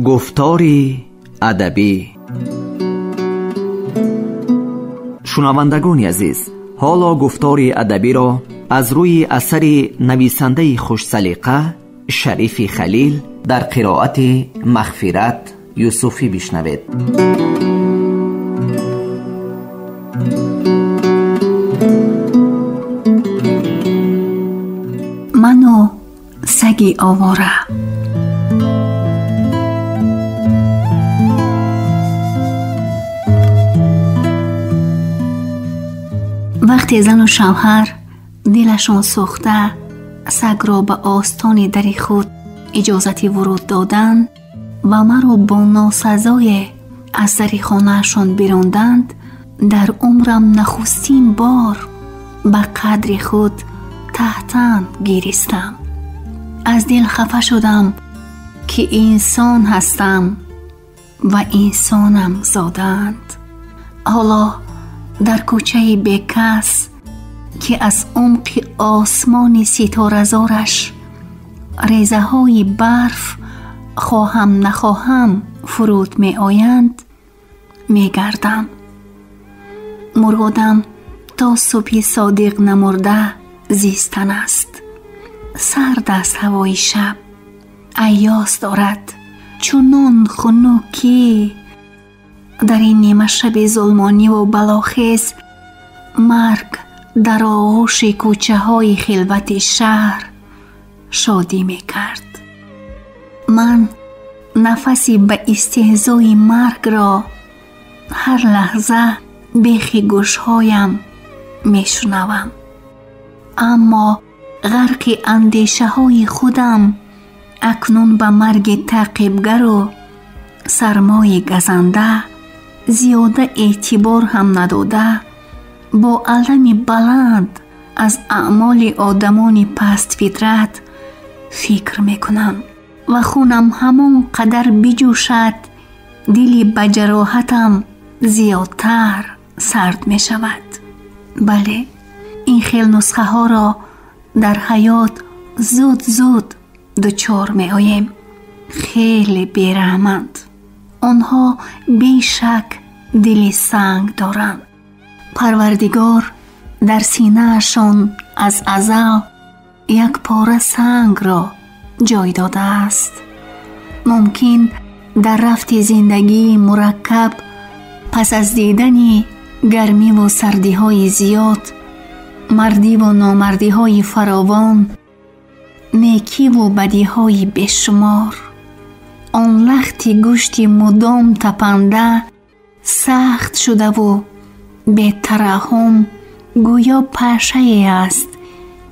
Гуфтори адабӣ. Шунавандагони азиз, ҳоло гуфтори адабиро аз рӯи асари нависандаи хушсалиқа Шарифи Халил дар қироати Мағфират Юсуфӣ бишнавед. Ману саги овора. Вақте зану шавҳар дилашон сӯхта сагро ба остони дари худ иҷозати вуруд доданд ва маро бо носазое аз дари хонаашон биронданд, дар умрам нахустин бор ба қадри худ таҳтан гиристам. Аз дил хафа шудам, ки инсон ҳастам ва инсонам зодаанд. Ҳоло дар кӯчаи бекас, ки аз умқи осмони ситоразораш резаҳои барф хоҳам нахоҳам фуруд меоянд, мегардам. Муродам то субҳи содиқ намурда зистан аст. Сард аст ҳавои шаб, айёз дорад, чунон хунукӣ. Дар ин нимашаби зулмониву балохез марг дар оғӯши кӯчаҳои хилвати шаҳр шодӣ мекард. Ман нафаси ба истеҳзои маргро ҳар лаҳза бехи гӯшҳоям мешунавам, аммо ғарқи андешаҳои худам акнун ба марги таъқибгару сармои газанда зиёда эътибор ҳам надода, бо алами баланд аз аъмоли одамони пастфитрат фикр мекунам ва хунам ҳамон қадар биҷӯшад, дили ба ҷароҳатам зиёдтар сард мешавад. Бале, ин хел нусхаҳоро дар ҳаёт зуд-зуд дучор меоем. Хеле бераҳманд. Онҳо бешак дили санг доранд. Парвардигор дар синаашон аз азал як пора сангро ҷой додааст. Мумкин дар рафти зиндагии мураккаб пас аз дидани гармиву сардиҳои зиёд, мардиву номардиҳои фаровон, некиву бадиҳои бешумор, он лахти гӯшти мудом тапанда сахт шудаву бетараҳум гӯё пашае аст,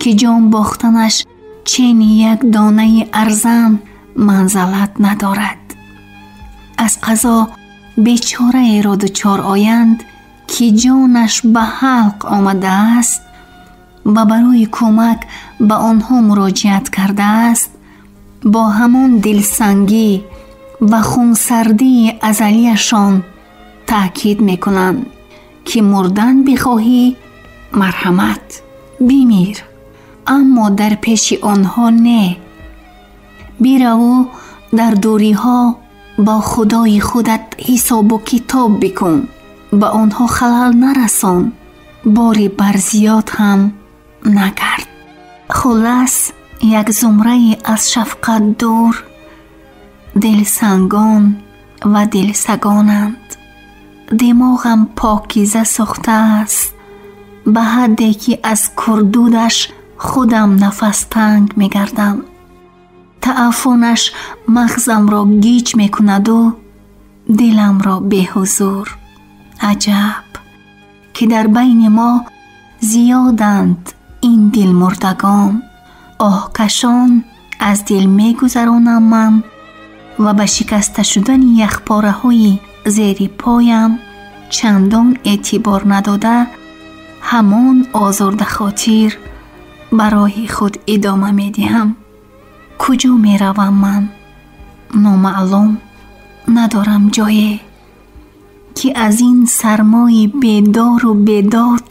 ки ҷон бохтанаш чени як донаи арзан манзалат надорад. Аз қазо бечораеро дучор оянд, ки ҷонаш ба ҳалқ омадааст ва барои кӯмак ба онҳо муроҷиат кардааст, бо ҳамон дилсангӣ ва хунсардии азалияшон таъкид мекунанд, ки мурдан бихоҳӣ, марҳамат, бимир, аммо дар пеши онҳо не. Бираву дар дуриҳо бо худои худат ҳисобу китоб бикун, ба онҳо халал нарасон, бори барзиёд ҳам накард. Хулас, як зумрае аз шафқат дур, дилсангон ва дилсагонанд. Димоғам покиза сӯхтааст, ба ҳадде ки аз курдудаш худам нафастанг мегардам. Тааффунаш мағзамро гиҷ мекунаду диламро беҳузур. Аҷаб, ки дар байни мо зиёданд ин дилмурдагон. Оҳкашон аз дил мегузаронам ман ва ба шикаста шудани яхпораҳои зери поям чандон эътибор надода, ҳамон озурдахотир ба роҳи худ идома медиҳам. Куҷо меравам ман? Номаълум. Надорам ҷое, ки аз ин сармои бедору бедод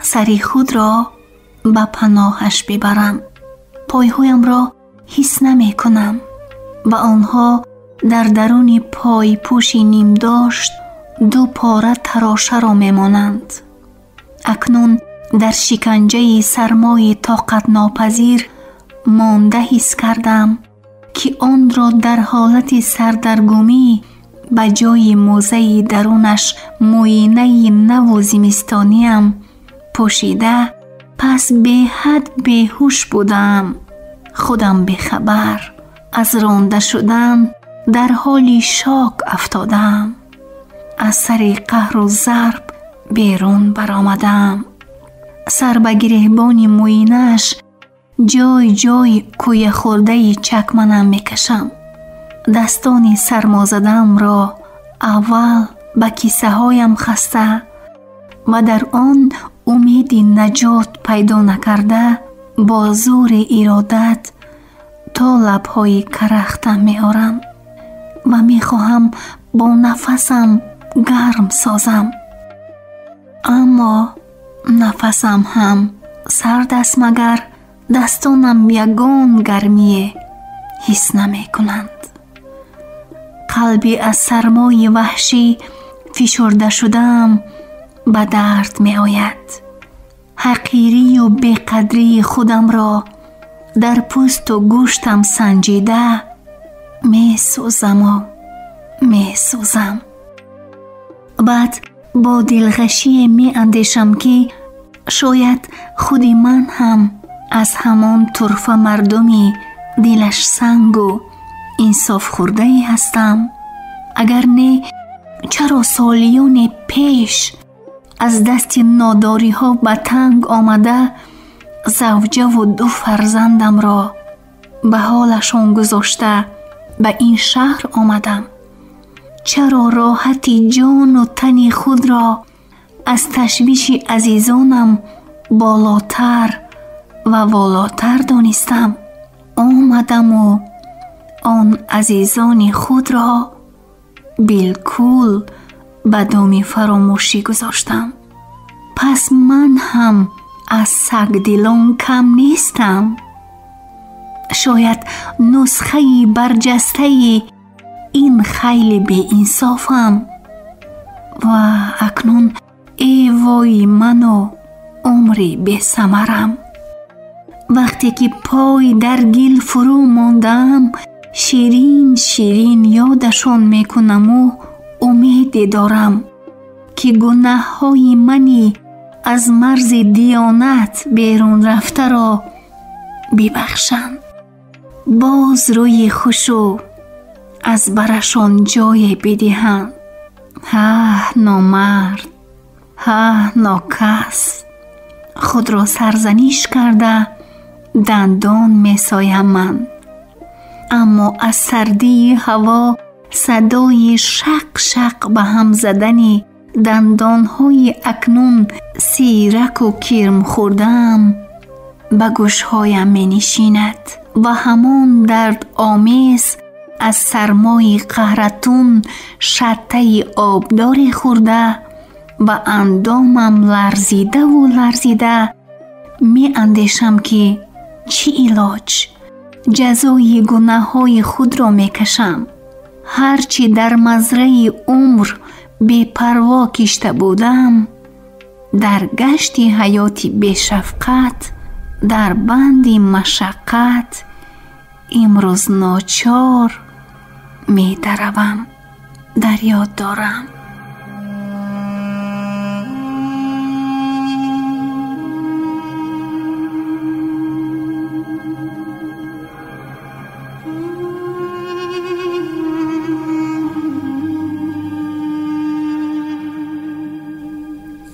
сари худро ба паноҳаш бибарам. Пойҳоямро ҳис намекунам ва онҳо Дар даруни пойпӯши нимдошт ду пора тарошаро мемонанд. Акнун дар шиканҷаи сармои тоқатнопазир монда ҳис кардам, ки онро дар ҳолати сардаргумӣ ба ҷои мӯзаи дарунаш мӯинаи наву зимистониам пӯшида, пас беҳад беҳуш будам. Худам бехабар аз ронда шудан дар ҳоли шок афтодам. Аз сари қаҳру зарб берун баромадам. Сар ба гиреҳбони мӯинааш ҷой ҷой кӯяхӯрдаи чакманам мекашам. Дастони сармозадаамро аввал ба киссаҳоям хаста ва дар он умеди наҷот пайдо накарда, бо зӯри иродат то лабҳои карахтам меорам ва мехоҳам бо нафасам гарм созам. Аммо нафасам ҳам сард аст, магар дастонам ягон гармие ҳис намекунанд. Қалби аз сармои ваҳшӣ фишурда шудаам ба дард меояд. Ҳақирию беқадрии худамро дар пӯсту гӯштам санҷида месӯзаму месӯзам. Баъд бо дилғашие меандешам, ки шояд худи ман ҳам аз ҳамон турфа мардуми дилаш сангу инсофхӯрдае ҳастам. Агар не, чаро солиёне пеш аз дасти нодориҳо ба танг омада завҷаву ду фарзандамро ба ҳолашон гузошта ба ин шаҳр омадам? Чаро роҳати ҷону тани худро аз ташвиши азизонам болотар ва волотар донистам? Омадаму он азизони худро билкул ба доми фаромӯшӣ гузоштам. Пас ман ҳам аз сагдилон кам нестам. Шояд нусхаи барҷастаи ин хайли беинсофам. Ва акнун э вои ману умри бесамарам. Вақте ки пой дар гил фурӯ мондаам, ширин ширин ёдашон мекунаму умеде дорам, ки гунаҳҳои мани аз марзи диёнат берун рафтаро бибахшанд. Боз рӯи хушу аз барашон ҷое бидиҳанд. Ҳаҳ номард, ҳаҳ нокас, худро сарзаниш карда дандон месоям ман. Аммо аз сардии ҳаво садои шақ-шақ ба ҳам задани дандонҳои акнун сираку кирмхӯрдаам ба гӯшҳоям менишинад ва ҳамон дардомез аз сармои қаҳратун шаттаи обдоре хӯрда ва андомам ларзидаву ларзида меандешам, ки чӣ илоҷ, ҷазои гунаҳҳои худро мекашам. Ҳарчи дар мазраи умр бепарво кишта будам, дар гашти ҳаёти бешафқат, дар банди машаққат имрӯз ночор медаравам. Дар ёд дорам.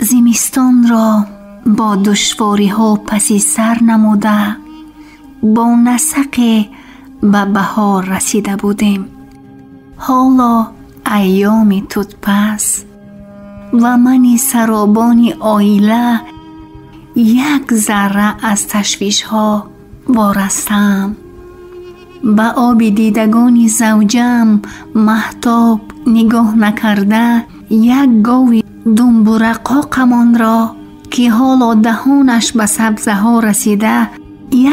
Зимистонро бо душвориҳо паси сар намуда, бо насақе ба баҳор расида будем. Ҳоло айёми тутпас ва мани саробони оила як зарра аз ташвишҳо ворастаам. Ба оби дидагони завҷаам маҳтоб нигоҳ накарда, як гови думбурақоқамонро, ки ҳоло даҳонаш ба сабзаҳо расида,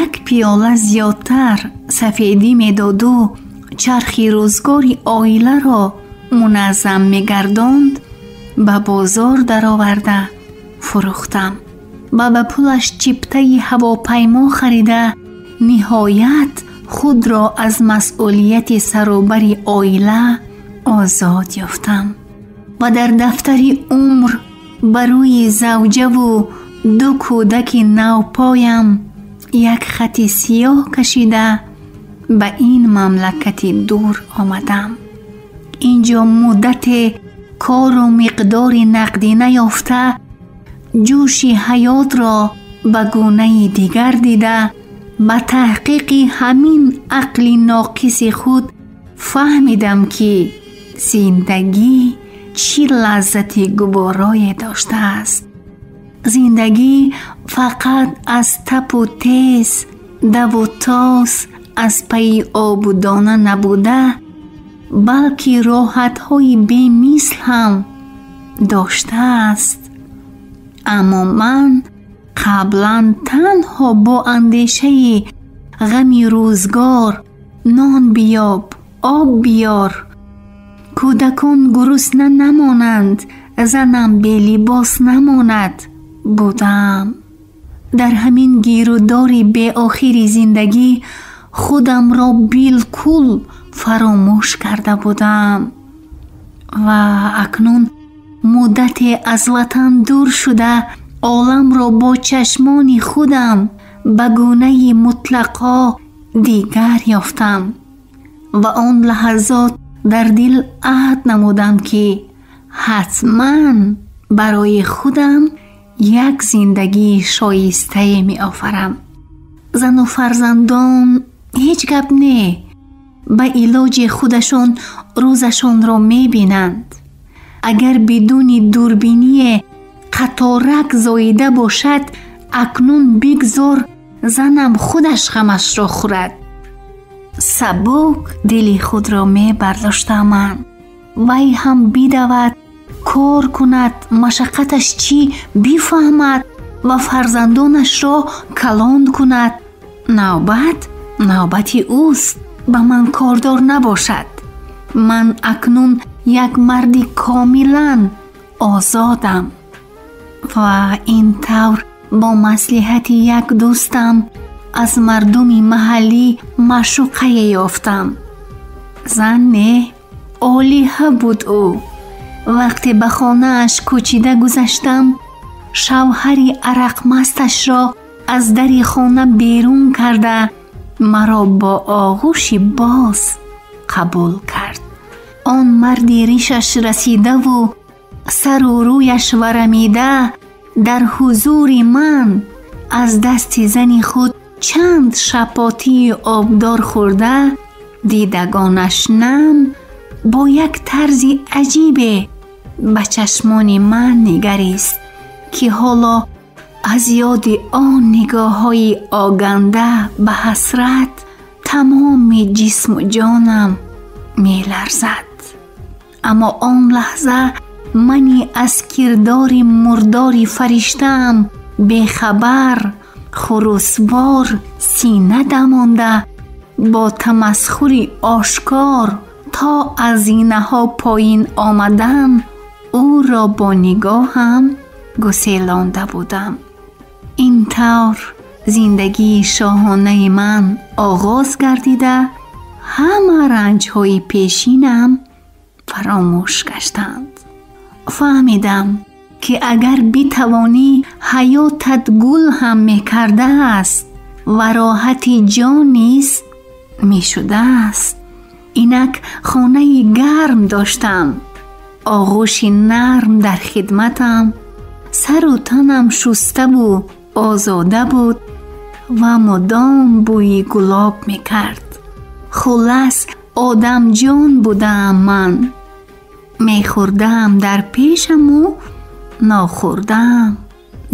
як пиёла зиёдтар сафедӣ медоду чархи рӯзгори оиларо муназзам мегардонд, ба бозор дароварда фурӯхтам ва ба пулаш чиптаи ҳавопаймо харида, ниҳоят худро аз масъулияти саробари оила озод ёфтам ва дар дафтари умр ба рӯи завҷаву ду кӯдаки навпоям як хати сиёҳ кашида ба ин мамлакати дур омадам. Инҷо муддате кору миқдори нақдӣ наёфта, ҷӯши ҳаётро ба гунаи дигар дида, ба таҳқиқи ҳамин ақли ноқиси худ фаҳмидам, ки зиндагӣ чӣ лаззати гуворое доштааст. Зиндагӣ фақат аз тапу тез, даву тоз, аз пайи обу дона набуда, балки роҳатҳои бемисл ҳам доштааст. Аммо ман қаблан танҳо бо андешаи ғами рӯзгор, нон биёб, об биёр, кӯдакон гурусна намонанд, занам белибос намонад будам. Дар ҳамин гирудори беохири зиндагӣ худамро билкул фаромӯш карда будам ва акнун муддате аз ватан дур шуда, оламро бо чашмони худам ба гунаи мутлақо дигар ёфтам ва он лаҳазот дар дил аҳд намудам, ки ҳатман барои худам як зиндагии шоистае меофарам. Зану фарзандон ҳеҷ гап не, ба илоҷи худашон рӯзашонро мебинанд. Агар бидуни дурбиние қаторак зоида бошад, акнун бигзор занам худаш ғамашро хӯрад. Сабук дили худро мебардоштам ман. Вай ҳам бидавад, кор кунад, машаққаташ чӣ бифаҳмад ва фарзандонашро калон кунад. Навбат навбати ӯст, ба ман кордор набошад. Ман акнун як марди комилан озодам. Ва ин тавр бо маслиҳати як дӯстам аз мардуми маҳаллӣ маъшуқае ёфтам. Зан не, олиҳа буд ӯ. Вақте ба хонааш кӯчида гузаштам, шавҳари арақмасташро аз дари хона берун карда, маро бо оғӯши боз қабул кард. Он марди ришаш расидаву сару рӯяш варамида дар ҳузури ман аз дасти зани худ чанд шапотии обдор хӯрда, дидагонаш нам бо як тарзи аҷибе ба чашмони ман нигарист, ки ҳоло аз ёди он нигоҳҳои оганда ба ҳасрат тамоми ҷисму ҷонам меларзад. Аммо он лаҳза мани аз кирдори мурдори фариштаам бехабар, хурусвор сина дамонда, бо тамасхури ошкор то аз зинаҳо поин омадан ӯро бо нигоҳам гуселонда будам. Ин тавр зиндагии шоҳонаи ман оғоз гардида, ҳама ранҷҳои пешинам фаромӯш гаштанд. Фаҳмидам, ки агар битавонӣ, ҳаётат гул ҳам мекардааст ва роҳати ҷон низ мешудааст. Инак хонаи гарм доштам, оғӯши нарм дар хидматам, сару танам шуставу озода буд ва мудом бӯи гулоб мекард. Хулас, одамҷон будаам ман. Мехӯрдаам дар пешаму нохӯрдаам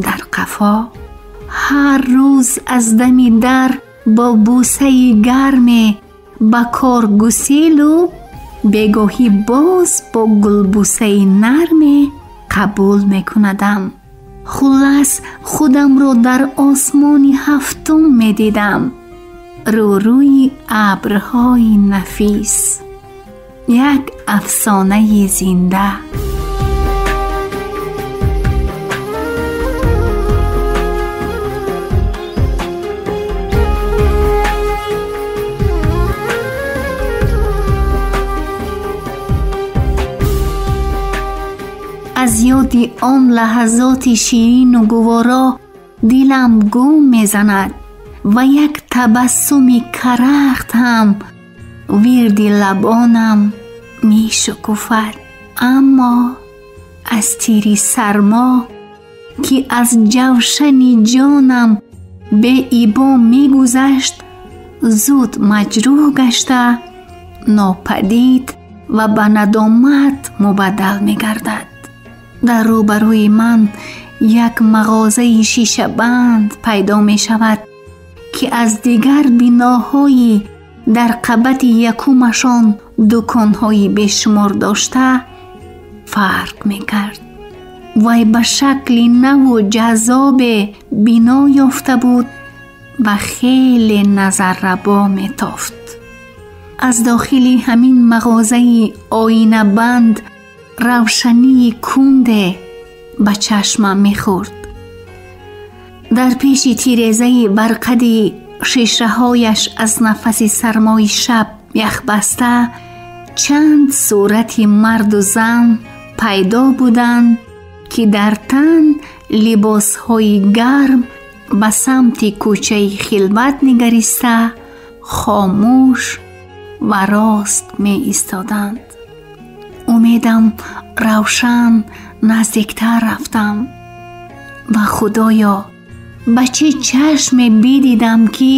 дар қафо. Ҳар рӯз аз дами дар бо бӯсаи гарме ба кор гуселу бегоҳӣ боз бо гулбӯсаи нарме қабул мекунадам. Хулас, худамро дар осмони ҳафтум медидам. рӯрӯи абрҳои нафис. Як афсонаи зинда. Аз ёди он лаҳазоти ширину гуворо дилам гум мезанад ва як табассуми карахт ҳам вирди лабонам мешукуфад. Аммо аз тири сармо, ки аз ҷавшани ҷонам беибо мегузашт, зуд маҷрӯҳ гашта, нопадид ва ба надомат мубаддал мегардад. Дар рӯбарӯи ман як мағозаи шишабанд пайдо мешавад, ки аз дигар биноҳои дар қабати якумашон дуконҳои бешумор дошта фарқ мекард. Вай ба шакли наву ҷаззобе бино ёфта буд ва хеле назаррабо метофт. Аз дохили ҳамин мағозаи оинабанд равшании кунде ба чашмам мехӯрд. Дар пеши тирезаи барқади шишаҳояш аз нафаси сармои шаб яхбаста чанд сурати марду зан пайдо буданд, ки дар тан либосҳои гарм ба самти кӯчаи хилват нигариста хомӯш ва рост меистоданд. Умедам равшан наздиктар рафтам ва худоё, ба чӣ чашме бидидам, ки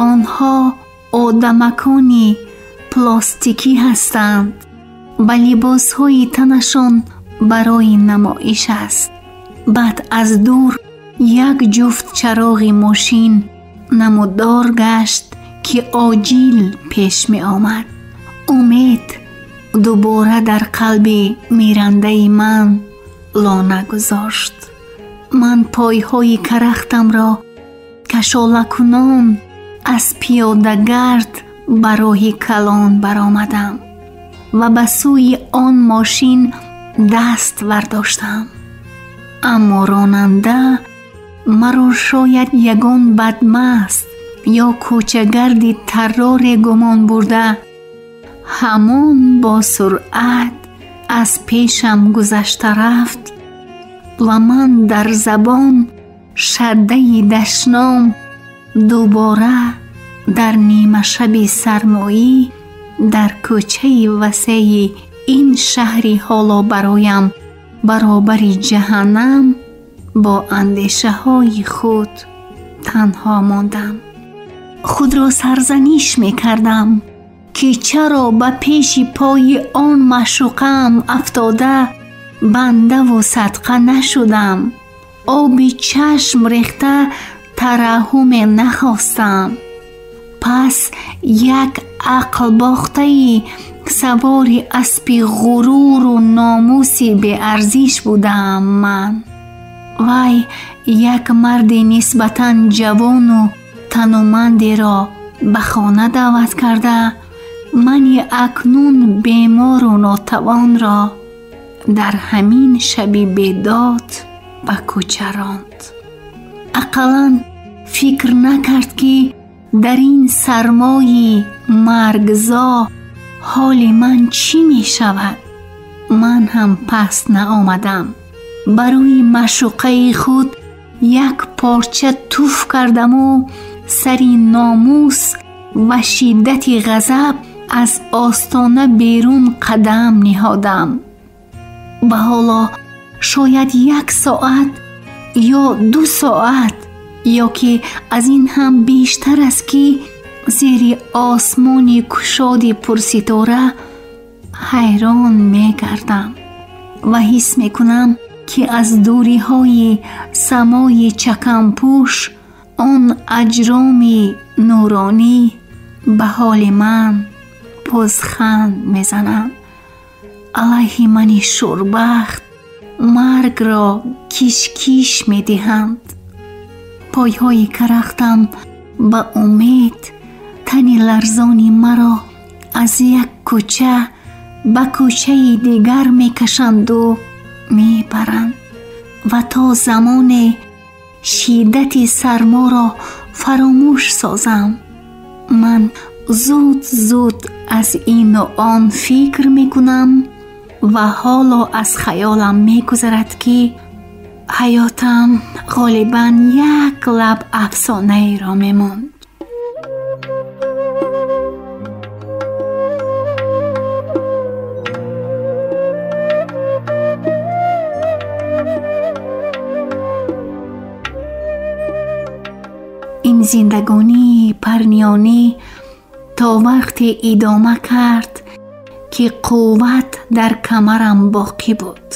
онҳо одамакони пластикӣ ҳастанд ва либосҳои танашон барои намоиш аст. Баъд аз дур як ҷуфт чароғи мошин намудор гашт, ки оҷил пеш меомад. Умед дубора дар қалби мирандаи ман лона гузошт. Ман пойҳои карахтамро кашолакунон аз пиёдагард ба роҳи калон баромадам ва ба сӯи он мошин даст вардоштам. Аммо ронанда маро шояд ягон бадмаст ё кӯчагарди тарроре гумон бурда, ҳамон бо суръат аз пешам гузашта рафт ва ман дар забон шаддаи дашном дубора дар нимашаби сармоӣ дар кӯчаи васеи ин шаҳри ҳоло бароям баробари ҷаҳаннам бо андешаҳои худ танҳо мондам. Худро сарзаниш мекардам, ки чаро ба пеши пои он маъшуқаам афтода бандаву садқа нашудам, оби чашм рехта тараҳуме нахостам. Пас як ақлбохтаи савори аспи ғуруру номуси беарзиш будаам ман. Вай як марди нисбатан ҷавону танумандеро ба хона даъват карда, мани акнун бемору нотавонро дар ҳамин шаби бедод ба кӯча ронд. Ақаллан фикр накард, ки дар ин сармои маргзо ҳоли ман чӣ мешавад. Ман ҳам паст наомадам. Барои маъшуқаи худ як порча туф кардаму сари номус ва шиддати ғазаб аз остона берун қадам ниҳодам. Ва ҳоло шояд як соат ё 2 соат ё ки аз ин ҳам бештар аст, ки зери осмони кушоди пурситора ҳайрон мегардам ва ҳис мекунам, ки аз дуриҳои самои чакампӯш он аҷроми нуронӣ ба ҳоли ман пузханд мезананд. Алайҳи мани шурбахт маргро кишкиш медиҳанд. Пойҳои карахтам ба умед Тани ларзони маро аз як кӯча ба кӯчаи дигар мекашанду мебаранд ва то замоне шиддати сарморо фаромӯш созам. Ман зуд зуд аз ину он фикр мекунам ва ҳоло аз хаёлам мегузарад, ки ҳаётам ғолибан як лаб афсонаеро мемонд. Ин зиндагонии парниёнӣ то вақте идома кард, ки қувват дар камарам боқӣ буд.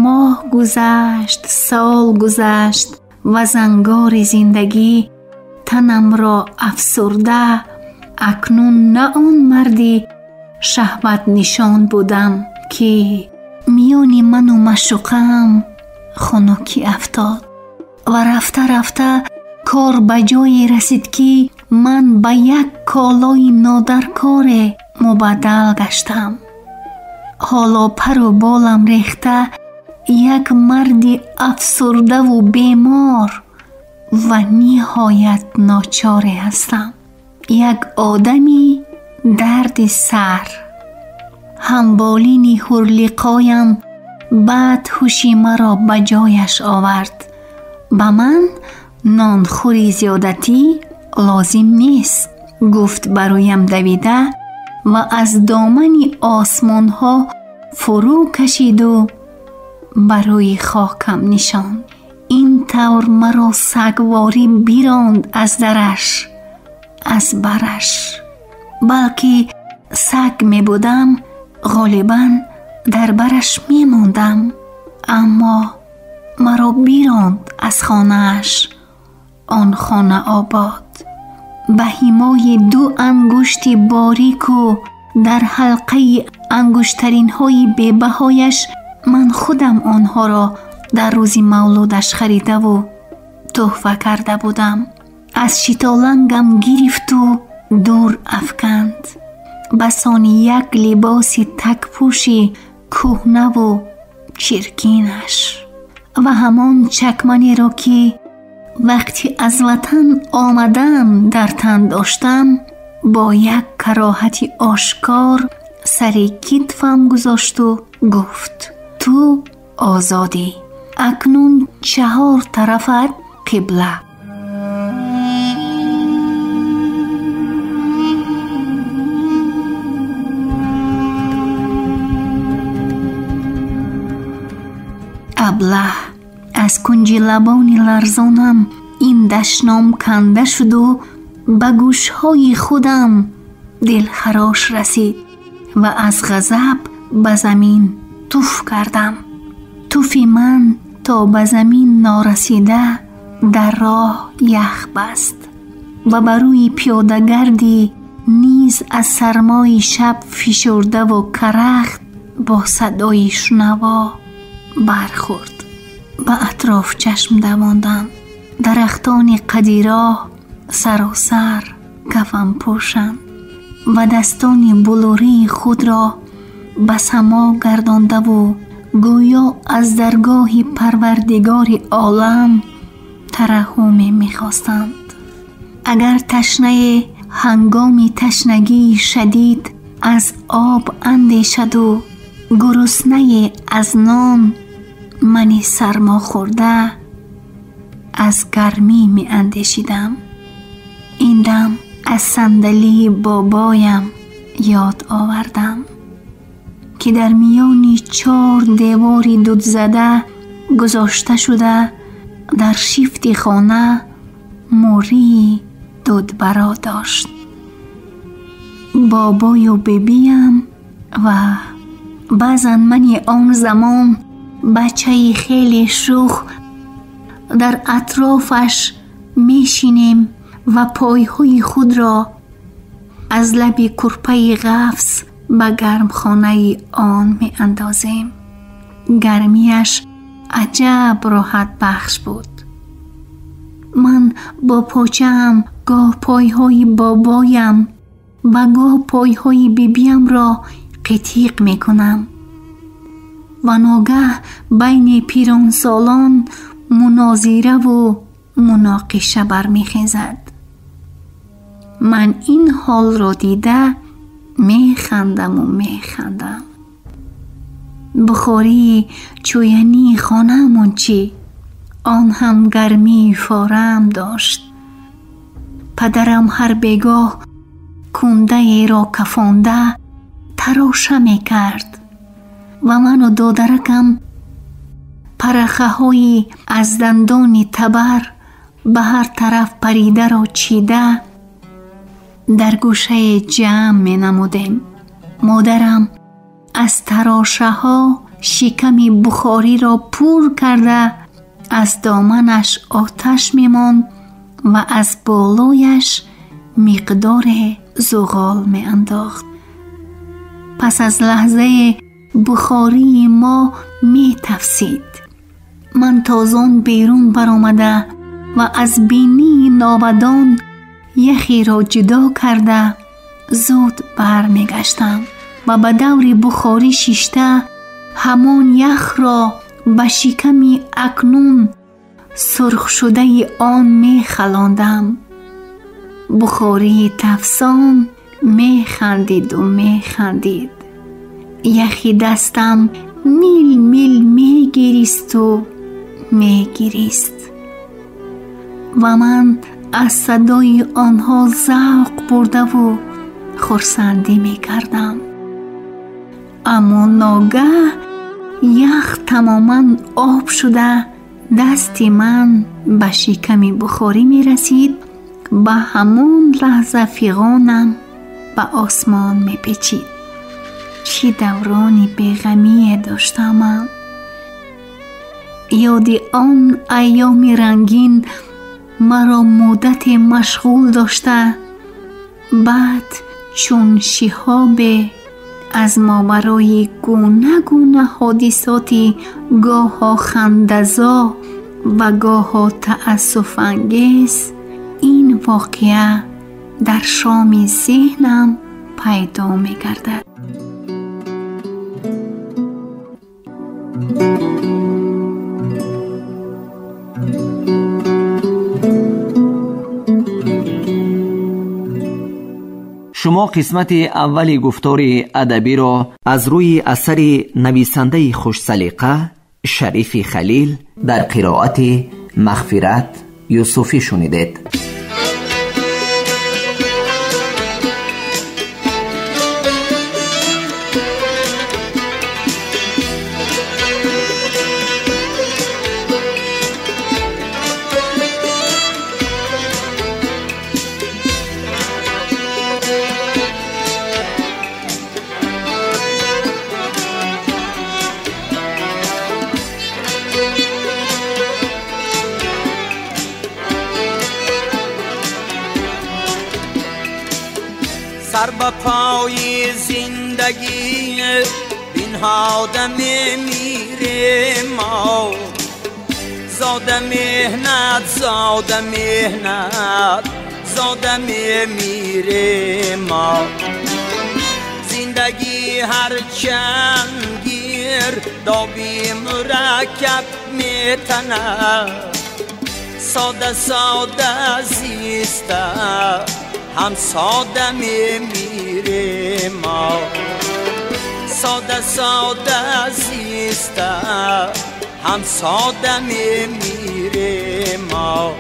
Моҳ гузашт, сол гузашт ва зангори зиндагӣ танамро афсурда. Акнун на он марди шаҳватнишон будам, ки миёни ману маъшуқаам хунукӣ афтод ва рафта рафта кор ба ҷое расид, ки ман ба як колои нодаркоре мубаддал гаштам. Ҳоло пару болам рехта, як марди афсурдаву бемор ва ниҳоят ночоре ҳастам. Як одами дарди сар. Ҳамболини ҳурлиқоям баъд ҳуши маро ба ҷояш овард. Ба ман нонхӯри зиёдатӣ лозим нест, гуфт ба рӯям давида ва аз домани осмонҳо фурӯ кашиду ба рӯи хокам нишонд. Ин тавр маро сагворӣ биронд аз дараш, аз бараш. Балки саг мебудам, ғолибан дар бараш мемондам, аммо маро биронд аз хонааш, он хона обод. Ба ҳимои ду ангушти борику дар ҳалқаи ангуштаринҳои бебаҳояш ман худам онҳоро дар рӯзи мавлудаш харидаву тӯҳфа карда будам. Аз шитолангам гирифту дур афканд. Ба сони як либоси такпӯши кӯҳнаву чиркинаш ва ҳамон чакманеро, ки вақти аз ватан омадан дар тан доштам, бо як кароҳати ошкор сари китфам гузошту гуфт: ту озодӣ, акнун чаҳор тарафат қибла. Аблаҳ аз кунҷи лабони ларзонам ин дашном канда шуду ба гӯшҳои худам дилхарош расид ва аз ғазаб ба замин туф кардам. Туфи ман то ба замин норасида дар роҳ ях баст ва ба рӯи пиёдагардӣ низ аз сармои шаб фишурдаву карахт бо садои шунаво бархӯрд. Ба атроф чашм давондам. Дарахтони қадироҳ саросар кафанпӯшанд ва дастони булурии худро ба само гардондаву гӯё аз даргоҳи парвардигори олам тараҳҳуме мехостанд. Агар ташнае ҳангоми ташнагии шадид аз об андешаду гуруснае аз нон, мани сармохӯрда аз гармӣ меандешидам. Ин дам аз сандалии бобоям ёд овардам, ки дар миёни чор девори дудзада гузошта шуда дар шифти хона мурии дудбаро дошт. Бобою бибиям ва баъзан мани он замон бачаи хеле шух дар атрофаш мешинем ва пойҳои худро аз лаби курпаи ғафс ба гармхонаи он меандозем. Гармияш аҷаб роҳатбахш буд. Ман бо почаам Гоҳ пойҳои бобоям ва гоҳ пойҳои бибиямро қитиқ мекунам. Ва ногаҳ байни пиронсолон мунозираву муноқиша бармехезад. Ман ин ҳолро дида механдаму механдам. Бухории чӯянии хонаамон чӣ? Он ҳам гармии форам дошт. Падарам ҳар бегоҳ кундаеро кафонда тароша мекард ва ману додаракам парахаҳои аз дандони табар ба ҳар тараф паридаро чида дар гӯшае ҷамъ менамудем. Модарам аз тарошаҳо шиками бухориро пур карда аз доманаш оташ мемонд ва аз болояш миқдоре зуғол меандохт. Пас аз лаҳзае бухории мо метафсид. Ман тозон берун баромада ва аз бинии навадон яхеро ҷудо карда зуд бармегаштам ва ба даври бухорӣ шишта ҳамон яхро ба шиками акнун сурхшудаи он мехалондам. Бухории тафсон механдиду механдид. Яхи дастам мил мил мегиристу мегирист ва ман аз садои онҳо завқ бурдаву хурсандӣ мекардам. Аммо ногаҳ ях тамоман об шуда дасти ман ба шиками бухорӣ мерасид. Ба ҳамон лаҳза фиғонам ба осмон мепечид. Чӣ даврони беғамие доштам ман! Ёди он айёми рангин маро муддате машғул дошта, баъд чун шиҳобе аз моварои гуна-гуна ҳодисоти гоҳо хандазо ва гоҳо таассуфангез ин воқеа дар шоми зеҳнам пайдо мегардад. Шумо қисмати аввали гуфтори адабиро аз рӯи асари нависандаи хушсалиқа Шарифи Халил дар қироати Мағфират Юсуфӣ шунидед. سر به پای زندگی بینها میره ما، زاده مهنت زاده مهنت زاده میره ما. زندگی هر چند گیر دابی مرکب میتنه، ساده ساده زیسته هم ساده میمیره ما، ساده ساده زیسته هم ساده میمیره ما.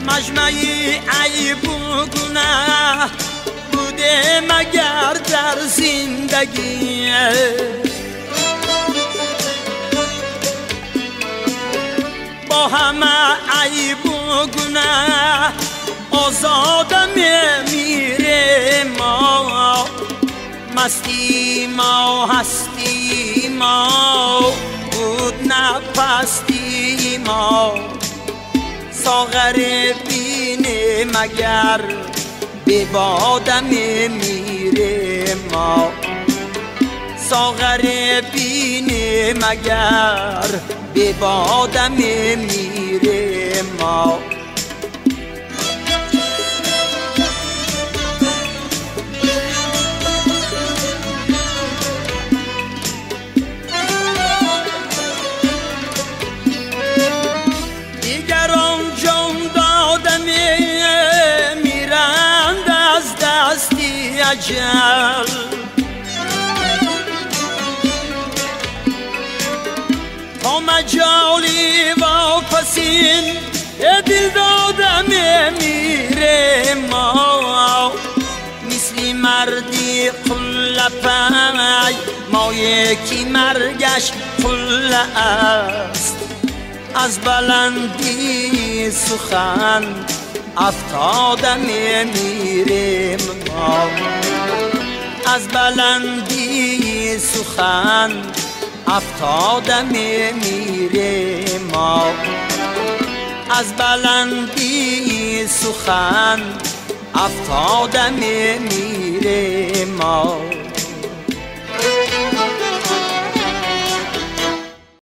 مجمعی عیب و گناه بوده مگر در زندگی، با همه гунаҳ озода мемирем мо. Масти мо, ҳасти мо буд, на пасти мо. Соғар бинем магар бе бода мемирем мо. Соғар бинем магар бе бода мемирем мо. Дигарон ҷон дода мемиранд аз дасти аҷал, то маҷоли вопасин дил дода мемирем мо. Мисли марди қуллапай мое ки маргаш қулла аст, аз баландии сухан афтода мемирем мо. Аз баландии сухан афтода мемирем мо. Аз баландии сухан афтода мемирем мо.